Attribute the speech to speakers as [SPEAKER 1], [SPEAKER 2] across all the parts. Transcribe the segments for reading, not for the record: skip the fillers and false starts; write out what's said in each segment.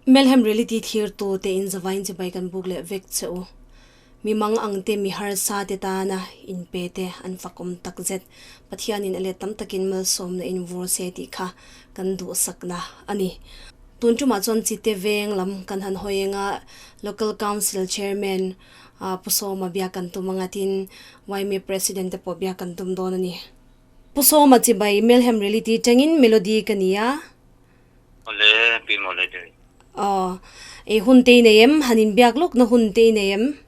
[SPEAKER 1] Melhem Reality thirtu te in zavain chibai kan buk leh vek che u. Mi mang ang te mi harsa te tana in pe te an fakawm takzet. Pathianin a let tam takin malsawmna in vur se tih kha kan duhsakna a ni. Tun tumah chuan Chite veng lam kan han hawi eng a, Local Council Chairman Pu Sawma biak kan tum anga tin YMA President te pawh biak kan tum dawn a ni. Pu Sawma chibai Melhem Reality tangin Melody ka ni a.
[SPEAKER 2] Awle, Pi Mawlete.
[SPEAKER 1] Aw, ei hun te i nei em? Han inbiak lawk na hun te i nei em?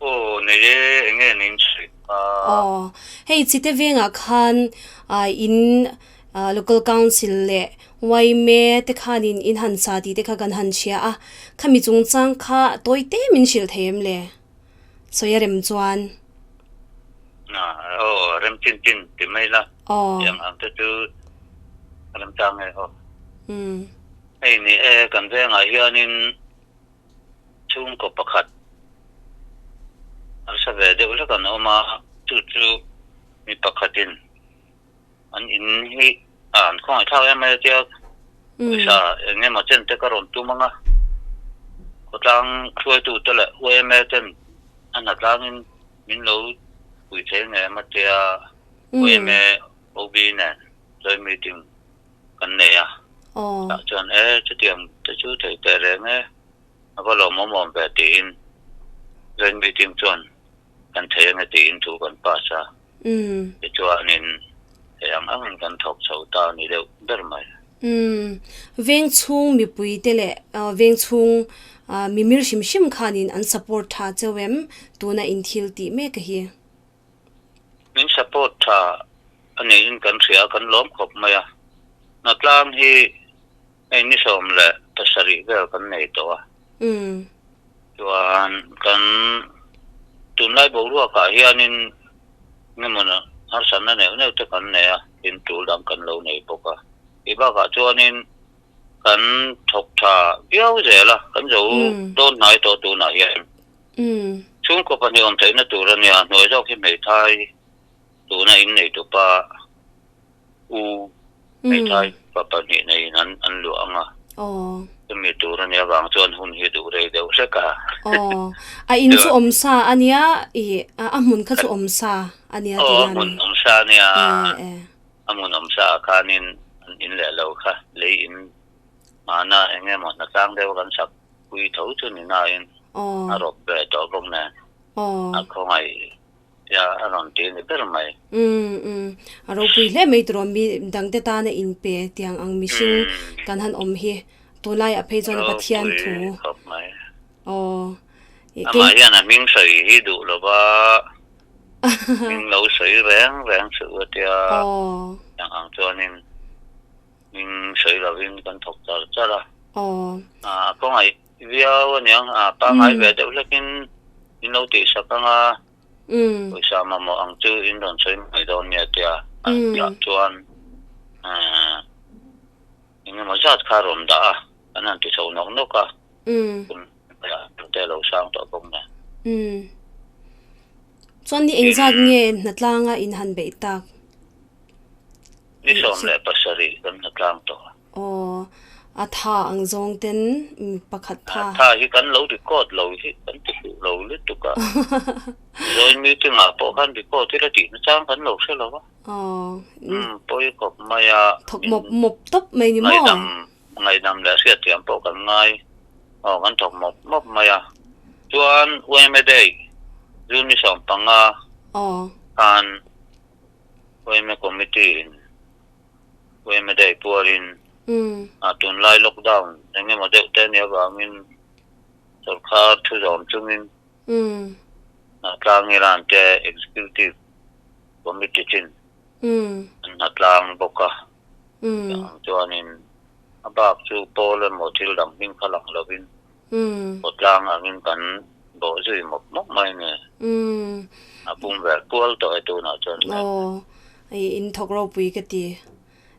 [SPEAKER 2] Aw, nei e, eng nge nin sawi kha?
[SPEAKER 1] Aw, hei Chite vengah khan in Local Council leh YMA te khanin in han sa tih te kha kan han hria a, khami chungchang kha tawi te min hrilh thei em le? Sawi a rem chuan.
[SPEAKER 2] Aw, rem chin chin ti mai la.
[SPEAKER 1] Aw.
[SPEAKER 2] Tiang ang te chu rem chang e aw. Hei ni e, kan vengah hianin chhungkaw pakhat harsa ve deuh hlek an awm a, chu chu mi pakhatin an in hi an khawngaih thlak em mai a tia pawisa eng emaw chen te ka rawn tum ang a, khawtlang hruaitu te leh YMA ten a hna tlangin min lo pui thei ang em a tia YMA OB nen joint meeting kan nei a, tah chuan e chutiang te chu thei teh reng e a va lawmawm awm ve tiin joint meeting chuan kan thei ang e tiin thu kan pass a. Tichuanin hei ang angin kan thawk chho ta a ni deuh ber mai.
[SPEAKER 1] Umm, veng chhung mipui te leh veng chhung mimir hrim hrim khanin an support tha cheu em tuna in thil tih mek a hi?
[SPEAKER 2] Min support tha a niin kan hria, kan lawm khawp mai a. Hnatlang hi hei ni 17 vel kan nei tawh a. Chuan kan tunlai boruakah hianin engemaw harsatna neuh neuh te kan nei a, tin tul dang kan lo nei bawk a. Tih bakah chuanin kan thawk tha viau zel a, kan zo dawn hnai tawh tunah hian. Chhungkaw pahnih awm theihna tur a nia, hnuai zawk hi hmeithai tuna inneitupa U hmeithai pa pahnih neiin an an luah ang a.
[SPEAKER 1] Aw.
[SPEAKER 2] Chumi tur a nia vang chuan hun hi duh rei deuh hlek a.
[SPEAKER 1] Aw. A in chu awm sa a nia i a hmun kha chu awm sa a nia
[SPEAKER 2] tih nan. Aw a hmun awm sa a nia. A hmun awm sa ah khanin an in leh lo kha lei in mahna eng emaw hnatlang deuh kan sak pui tho chu ni nain a rawp ve tawh bawk nen a khawngaih Tia a rawn ti ni ber mai.
[SPEAKER 1] Umm umm a ropui hle mai turaw mi dangte tana inpe tiang ang mihring kan han awm hi tunlai ah phei chuan a Pathian thu.
[SPEAKER 2] Ropui khawp mai.
[SPEAKER 1] Aw
[SPEAKER 2] Amah hian a hming sawi hi duh lova hming lo sawi reng reng suh a tia tiang ang chuanin hming sawi lovin kan thawk char char a. A khawngaih Viau aniang, a pangngai ve deuh hlekin in lo tihsak ang a, pawisa mamawh ang chu in rawn sawi mai dawn nia tia a tihah chuan eng emaw zat kha a rawn dah a, kan han ti chho nawk nawk a, kum te a lo sang tawh bawk nen.
[SPEAKER 1] Chuan ni engzat nge hnatlanga in han beih tak?
[SPEAKER 2] Ni 17 kan hnatlang tawh.
[SPEAKER 1] Aw, a tha ang zawng ten mi pakhat tha.
[SPEAKER 2] A tha hi kan lo record lo hi kan ti fuh lo lutuk a. Joint meeting ah pawh khan record ila tih nachang kan lo hre lo a.
[SPEAKER 1] Aw.
[SPEAKER 2] Umm pawi khawp mai a.
[SPEAKER 1] Thawk mawp mawp tawp mai ni maw?
[SPEAKER 2] Ngaihdam ngaihdam leh hriatthiam pawh kan ngai. Aw kan thawk mawp mawp mai a. Chuan YMA Day June ni 15
[SPEAKER 1] Aw.
[SPEAKER 2] Khan YMA Committee in YMA Day pualin a tunlai lockdown eng emaw deuh te ania avangin sorkar thu zawm chungin hnatlang Iran te Executive Committee chin an hnatlang bawk a, chutiang chuanin a bak chu pawl emaw thil dang hming kha lang lovin khawtlang angin kan bawh zui mawp mawp mai a ni. A pum vel kual tawh e tunah chuan.
[SPEAKER 1] Aw, in thawk ropui ka ti.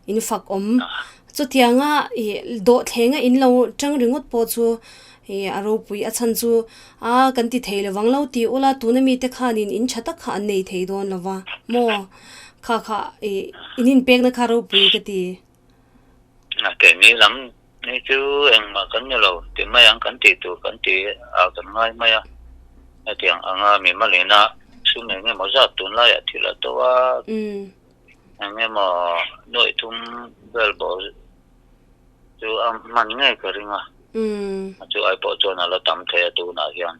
[SPEAKER 1] In fak awm. Chutianga i dawhthlenga in lo tang ringawt pawh chu i a ropui a chhan chu a kan ti thei lovang lo ti ula tuna mite khanin in tha tak kha an nei thei dawn lova maw kha kha i in inpekna kha ropui ka ti.
[SPEAKER 2] Keini lam. Ni chu engmah kan ni lo ti mai ang kan tih tur kan ti a kan ngai mai a. Hetiang anga mi malina sum eng emaw zat tunlaiah thil a to a, eng emaw nuaih thum vel bawh chu a hman ngei ka ring a. Chu ai pawh chuan a la tam thei a tunah hian.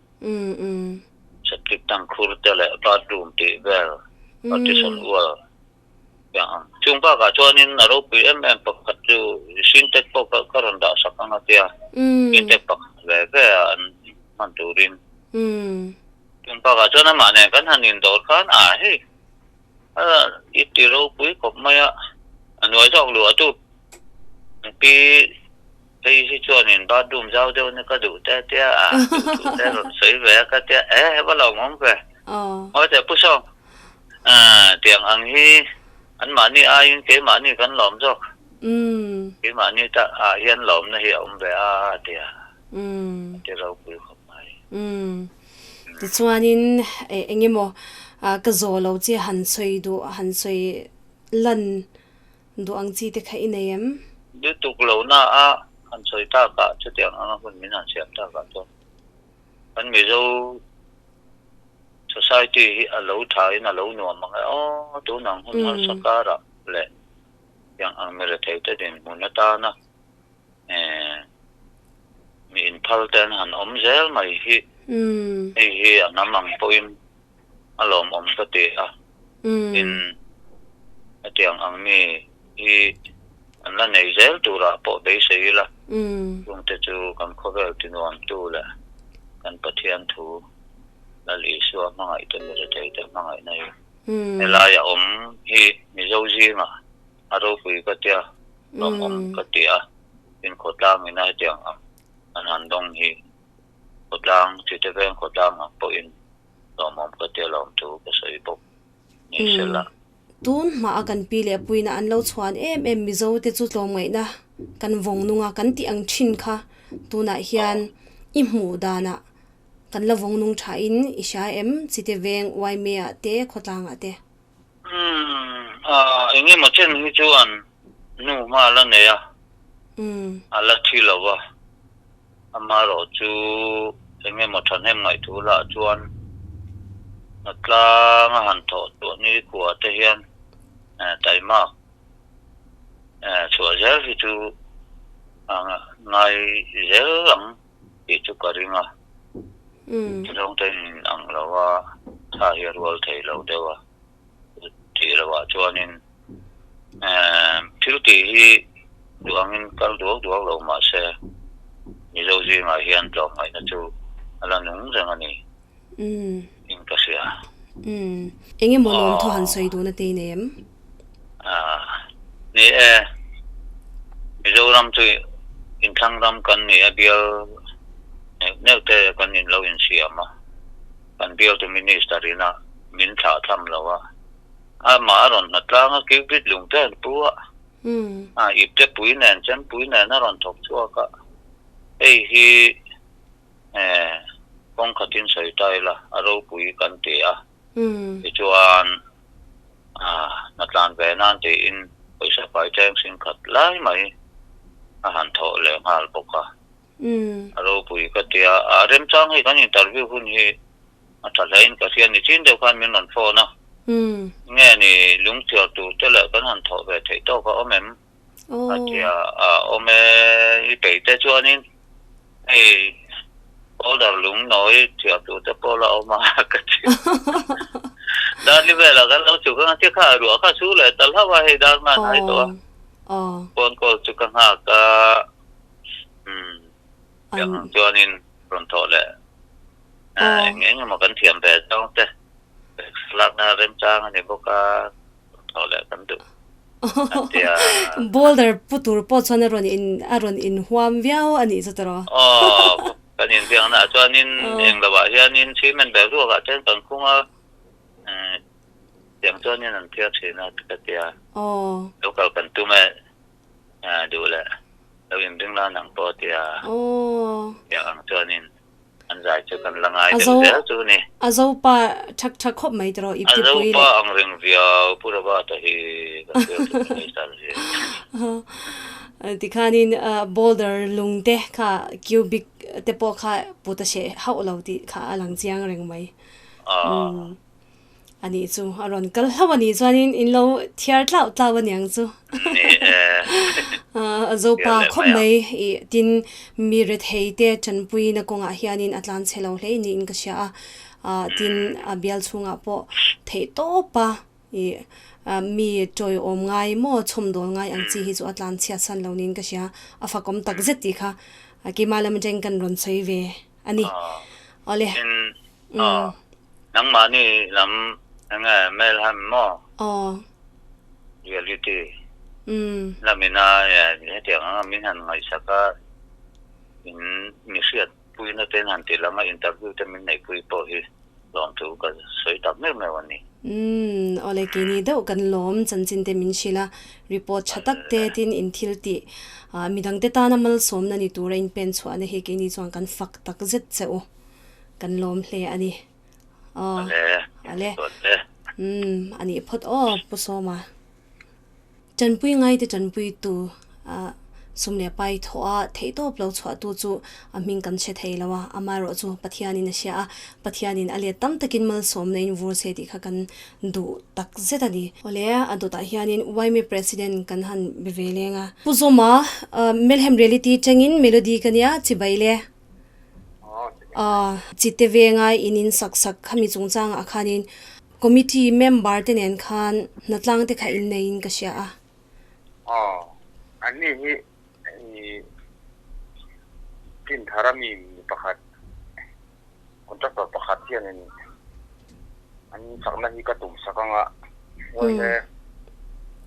[SPEAKER 2] Septic tank khur te leh bathroom tih vel partition wall piang ang. Chung bakah chuanin a ropui em em pakhat chu Sintex pawh ka ka rawn dah sak ang a tia. Sintex pakhat ve ve a an hman turin. Chung bakah chuan amah nen kan han indawr khan a hei a i ti ropui khawp mai a, a hnuai zawk luah tu pi Hei hi chuanin bathroom zau deuh na ka duh te tia a duh duh te rawn sawi ve a ka tia e heva lo awm ve ngawi teh pu sawm tiang ang hi an mahni aiin keimahni kan lawm zawk keimahni ta ah hian lawmna hi a awm ve a tia a ti ropui khawp mai.
[SPEAKER 1] Tichuanin eng emaw ka zawh lo che han sawi duh han sawi lan Duh ang chi te kha i nei em?
[SPEAKER 2] Lutuk lo na a han sawi tak ah chutiang anga hun min han siam tak ah chuan kan Mizo society hi a lo tha in a lo nuam ang e aw tun ang hun harsa kar ah leh tiang ang mirethei te dinhmun atana eh mi inphal te an han awm zel mai hi hei hi a hnam ang pawhin a lawmawm ka ti a, tin hetiang ang mi hi an la nei zel turah pawh beisei ila, chungte chu kan khawvel tinuamtu leh kan Pathian thu Lal Isua hmangaihte mi retheite hmangaihna hi helaia awm hi Mizo zingah a ropui ka tia, lawmawm ka ti a, tin khawtlangina hetiang ang an han dawng hi khawtlang, Chite veng khawtlang ang pawhin lawmawm ka tia lawm thu ka sawi bawk ni sela.
[SPEAKER 1] Tun hma a kan pi leh puina an lo chhuan em em Mizo te chu tlawmngaihna kan vawng nung a kan tih ang thin kha tunah hian i hmuh danah kan la vawng nung tha in i hria em Chite veng Uaime ah te khawtlang ah te.
[SPEAKER 2] Umm eng emaw chen hi chuan nu hma a la nei a, a la thi lo a, amaherawh chu eng emaw thahnem ngaih lah chuan hnatlang a han thawh tuah ni kua te hian taimak chhuah zel hi chu a ngai zel ang tih chu ka ring a, thilawng te in ang lo a, thla hi a rual thei lo deuh a, tih loh ah chuanin thil tih hi duh angin kal duak duak lo mah se Mizo zingah hian tlawmngaihna chu a la nung reng a ni in ka hria.
[SPEAKER 1] Eng emaw lawmthaw han sawi duhna te i nei em?
[SPEAKER 2] Ni e, Mizoram chu inthlang ram kan ni a, bial neuh neuh te kan in lo insiam a, kan bialtu minister ina min thlah tham lo a, amah a rawn hna tlang a, cubit lung te an pu a, a ipte pui nen chempui nen a rawn thawk chhuak a, hei hi kawng khatin sawi ta ila a ropui kan ti a. Tichuan, hna tlan ve nan tiin pawisa fai cheng sin khat lai mai a han thawh leh nghal bawk a. A ropui ka ti a, a remchang hei kan interview hun hi a tha hle in ka hria ni chin deuh khan min rawn phone a. Nge ni lungchhiar tur te leh kan han thawh ve theih tawk a awm em? A ti a, a awm e i peih te chuanin hei folder lung nawi thiah tur te pawh la awm a ka ti. Darli velah kan lo chhuk ang a ti kha ruah kha su leh tal hauh a hei dar ngan hai tawh a. Phone call chu ka nghak a umm tiang ang chuanin rawn thawh leh eng eng emaw kan thiam ve zawng te lakna remchang a ni bawk a. Thawh leh kan duh a tia.
[SPEAKER 1] Boulder pu tur pawh chuan a rawn in a rawn inhuam viau a nih chu tawh.
[SPEAKER 2] Aw, kan inbiakna ah chuanin eng lo ah hianin cement bag ruak ah chuan kan khung a, tiang chuanin an phiar thin a ka tia.
[SPEAKER 1] Aw.
[SPEAKER 2] Lo kal kan tum e, duh leh lo inring la nang pawh a tia.
[SPEAKER 1] Aw.
[SPEAKER 2] Tiang ang chuanin. An zai chu kan la ngai deuh zel chu ni.
[SPEAKER 1] A zopa thak thak khawp mai tawh i ti pui
[SPEAKER 2] leh. A zopa ang reng viau Pu Robert-a hi kan biak chu ka ngaihsan hi.
[SPEAKER 1] Tikhanin boulder lung te kha cubic te pawh kha put a hreh hauh lo tih kha a lang chiang reng mai. A nih chu a rawn kal hlauh a nih chuanin in lo thiar tlau tlau a niang chu. A zopa khawp mai i tin mi rethei te tanpuina kawngah hianin a tlan chhe lo hle niin ka hria a, tin a bial chhungah pawh theih tawp a i mi tawiawm ngai maw chhawmdawl ngai ang chi hi chu a tlan chhiat san lo niin ka hria, a fakawm tak zet tih kha keimah lam atangin kan rawn sawi ve a ni. Awle.
[SPEAKER 2] Aw, nangmahni lam enge mail han maw?
[SPEAKER 1] Aw.
[SPEAKER 2] Reality lamina hetiang anga min han ngaihsak a, in mi hriatpuina te han ti lang a, interview te min neihpui pawh hi lawmthu ka sawi tak meuh meuh a ni.
[SPEAKER 1] Umm, awle keini deuh kan lawm chanchin te min hrilh a, report tha tak te tin in thil tih midangte tana malsawmna ni tura in pen chhuahna hi keini chuan kan fak tak zet che u. Kan lawm hle a ni. Aw.
[SPEAKER 2] Ale.
[SPEAKER 1] Ale. Umm, a nih phawt aw, Pu Sawma. Tanpui ngaite tanpuitu a sum leh pai thawh a theih tawp lo chhuahtu chu a hming kan hre thei lo a, amaherawhchu Pathianin a hria a, Pathianin a let tam takin malsawmna in vur se tih kha kan duh tak zet a ni. Awle, a dawtah hianin YMA President kan han be ve leng a. Pu Zawma, Melhem Reality tangin Melody ka nia, chibai le. Chite venga in in sak sak khami chungchangah khanin committee member te nen khan hnatlang te kha in neiin ka hria a.
[SPEAKER 3] Aw, anni hi i Tinthara mi mi pakhat contractor pakhat hianin an sakna hi ka tum sak anga Uaile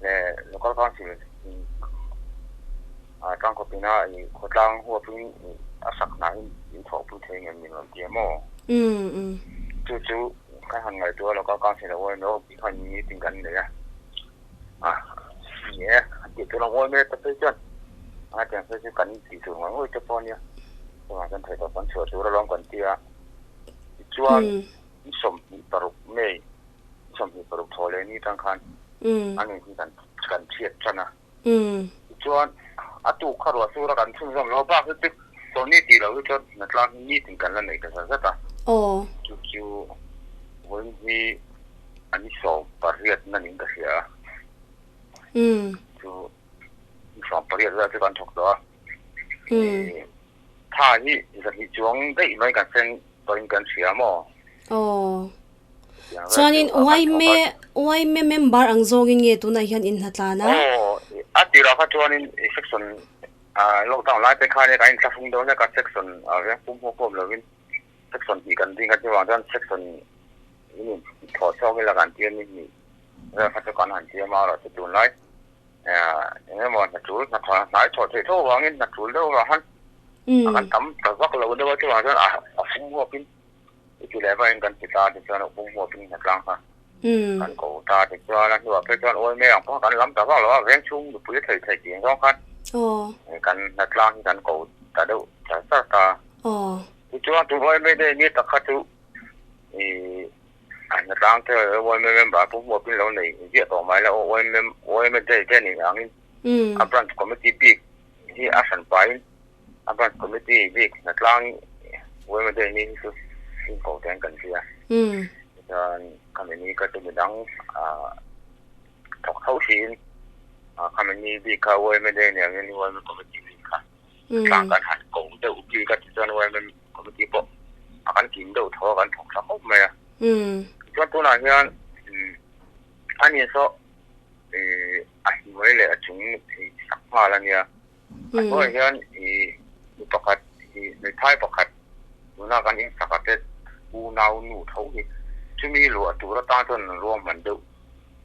[SPEAKER 3] leh local council in Tlangkawpina i khawtlang huapin a sak hnahin in thawhpui thei ngem min rawn ti a maw? Chu chu kan han ngaihtuah a local council a uaime aw tih khan meeting kan nei a, a ni e an tih tur ang uaime ta phei chuan a tiang phei chu kan tih tur ngawih ngawih te pawh a nia chuvang chuan theihtawp kan chhuah tur alawm kan ti a, tichuan 26 May 26 thaw leh ni tang khan an in hi kan kan thiat tan a. Tichuan a tuk kha ruah sura kan chhunzawm lo bak hi chu Sawni tih loh hi chuan hnatlang hi meeting kan la nei ta zat zat a. Chu chu vawiin hi a ni 18 na niin ka hria a. Chu ni 18 vel chu kan thawk tawh a. Tha hi zahnih chuang daih mai kan seng tawhin kan hria maw?
[SPEAKER 1] Aw. Chuanin YMA YMA member ang zawngin nge tunah hian in hnatlan a?
[SPEAKER 3] Aw, a tirah kha chuanin section lockdown lai te khan kan inthlahrung dawn hlek a, section veng pum pawh pawm lovin section hnih kan ding a, chuvang chuan section in thawh chhuak ila kan tia ni hnih vel kha chu kan han siam a, erawh chu tunlai Eng emaw hna tul hna tha hnai thawh theih tho avangin hna tul deuh avang khan a kan tam ta vak lo deuh a, chuvang chuan a fum huapin i ti leh vaiin kan ti ta tichuan a fum huapin hna tlang kha kan ko ta tichuan a hnuah phei chuan awi mai ang pawh kan lam ta vak lo a, veng chhung nupui a thei thei tih ang zawng khan kan hna tlang hi kan ko ta deuh char char ta. Tichuan tun awi mai daih ni tak kha chu i a hnatlang te YMA member pawh hmuapin lo nei ziah tawh mai la aw YMA YMA day te nih angin a branch committee bik hi a hran pahin a branch committee bik hnatlang YMA day ni hi chu inko te an kan hria chuan khami ni kha chu midang thawk tho siin khami ni bik kha YMA day nih angin YMA committee bik kha tlang kan han ko deuh bik a tichuan YMA committee pawh a kan kim deuh tho a kan thawk tha khawp mai a. Tichuan tunah hian a ni saw a hnuai leh a chung sak nghal a nia. A hnuaiah hian mi pakhat hmeithai pakhat tuna kan insak a te unau nu tho hi chumi luah tur atan chuan an ruahman deuh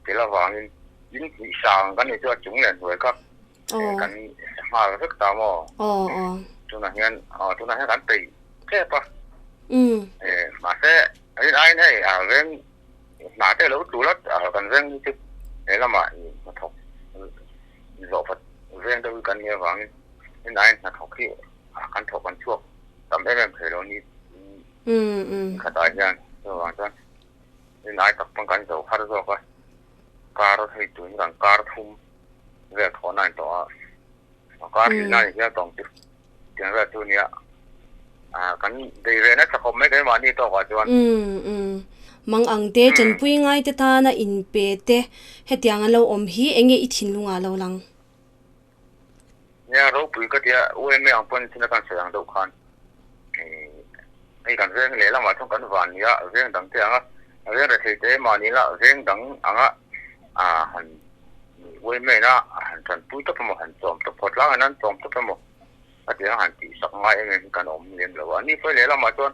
[SPEAKER 3] tel avangin in hnih sang kan ni chu a chung leh hnuai kha kan nghal vek ta maw? Tunah hian tunah hian kan peih tep a. Mahse rin aiin hei a veng hna te lo tul a kan veng hi chu he lamah hnathawk zawhfat veng deuh hi kan nih avangin rin aiin hnathawk hi kan thawk kan chhuak tam em em thei lo ni khatah hian chuvang chuan rin ai tak pawn kan zo har zawk a kar hei tun kan kar thum vel thawh na in tawh a. Kar hlihna a ni hial tawng chu tiang vel chu nia kan bei ve nasa khawp mai keimahni tawkah chuan.
[SPEAKER 1] Umm mang ang te tanpui ngai te tana inpe te hetiang an lo awm hi enge i thinlungah lo lang?
[SPEAKER 3] Nia ropui ka tia UMA ang pawn thil a kan sawi ang deuh khan hei kan veng lehlamah chuan kan van nia veng dang te anga veng rethei te mahni lah veng dang anga han UMA na han tanpui tawp emaw han chawm tawp phawt lang in an chawm tawp emaw a tia han tih sak ngai em em hi kan awm lem lo a ni pawh lehlamah chuan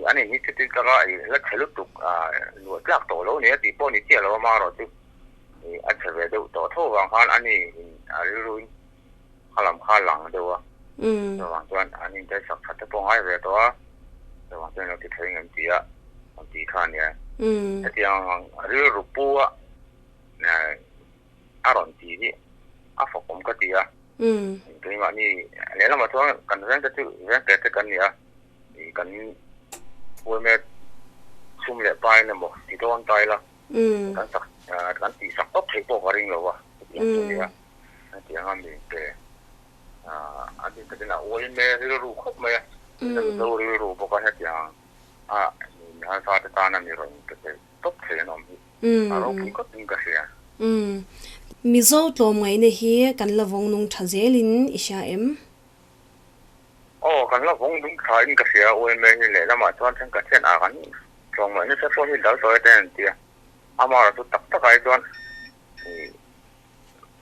[SPEAKER 3] an in hi chuti taka la chhe lutuk luah tlak tawh lo nia tih pawh ni chiah lo amaherawhchu a chhe ve deuh tawh tho vang khan ani in a rilru in kha lam kha a lang deuh a chuvang chuan an inchei sak that te pawh ngai ve tawh a chuvang chuan lo ti thei ngem ti a an tih kha ania hetiang rilru pu a a rawn ti hi a fawkawm ka ti a keimahni lehlamah chuan kan veng te chu veng te te kan ni a kan huaime chhum leh pain emaw ti dawn ta ila Kan sak kan tih sak tawp theih pawh ka ring lo a, chutiang chu nia. Hetiang a mi te a bik takin a uai me rilru khawp mai a, Mizo rilru bawk a hetiang a mi harsa te tana mi rawn pe thei tawp thei an awm hi a ropui khawp in ka hria.
[SPEAKER 1] Mizo tlawmngaihna hi kan la vawng nung tha zelin i hria em?
[SPEAKER 3] Aw, kan la vawng dum tha in ka hria a, UMA hi lehlamah chuan thenkhat hian a kan tlawng mai nasa pawh hi dal tawi te an ti a, amaherawh chu tak takah hi chuan ih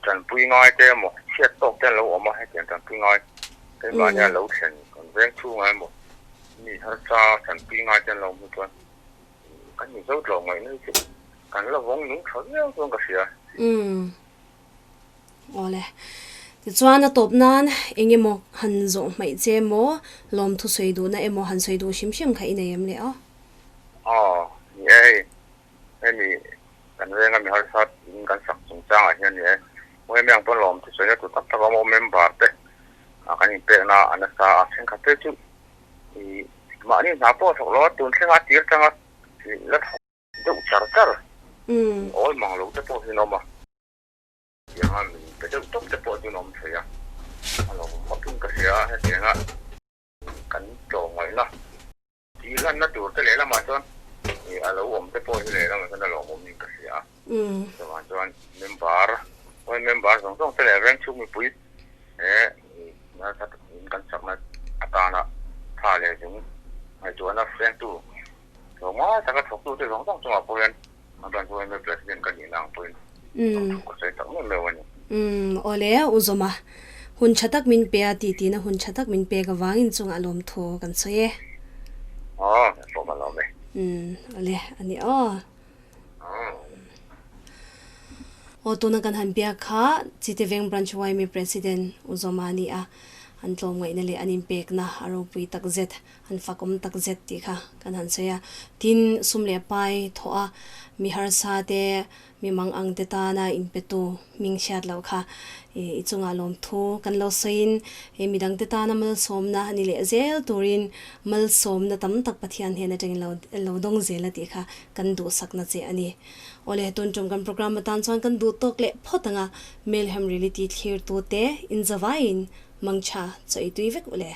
[SPEAKER 3] tanpui ngai te emaw chhiat tawk te an lo awm a, hetiang tanpui ngai keimahni a lo thlen kan veng chhungah emaw mi harsa tanpui ngai te an lo awm hi chuan kan Mizo tlawng ngaihna hi chu kan la vawng nung tha viau chuan ka hria.
[SPEAKER 1] Umm. Awle. Tichuan a tawp nan eng emaw han zawh hmaih che emaw, lawmthu sawi duhna emaw han sawi duh hrim hrim kha i nei em le aw?
[SPEAKER 3] Aw, ni e hei, hemi kan venga mi harsa in kan sak chungchangah hian ni e, hemi ang pawn lawmthu sawina tur tak tak a awm a, member te kan inpekna a nasa a, thenkhat te chu i mahni hna pawh a thawk lo a, tun thlenga a tir tanga la thawk deuh char char, awl mang lo te pawh hi an awm a. Tianga min pe deuh tawp te pawh chu an awm thei a, a lo hawkin ka hria a, hetianga kan tlawmngaihna tih hlanna tur te lehlamah chuan a lo awm te pawh hi lehlamah chuan a lawmawm in ka hria a, chuvang chuan member awii member zawng zawng te leh veng chhung mipui he nasa takin kan chakna atana tha leh zung ngaihtuahna hrengtu tlawmngai taka thawktu te zawng zawng chungah pawh hian A dan chu ML President ka nihna ang pawhin thawk ka sawi tak meuh meuh a ni.
[SPEAKER 1] Umm awle u Zawma, hun tha tak min pe a ti tina hun tha tak min pek avangin chungah lawmthu kan sawi e.
[SPEAKER 3] Aw, ka pawh ka lawm e.
[SPEAKER 1] Umm awle a ni aw. Aw tuna kan han biak kha Chiteveng Branch YMA President U Zawma a ni a, an tlawmngaihna leh an inpekna a ropui takzet. An fakawm tak zet tih kha kan han sawi a. Tin, sum leh pai thawh a, mi harsa te, mi mang ang te tana inpetu hming hriat loh kha i chungah lawmthu kan lo sawiin midang te tana malsawmna a ni leh zel turin malsawmna tam tak Pathian hnen atangin lo lo dawng zel a tih kha kan duhsakna che a ni. Awle, tun tum kan program atan chuan kan duh tawk leh phawt anga Melhem Reality thlirtute inzavaiin mangtha chaw ei tui vek ule.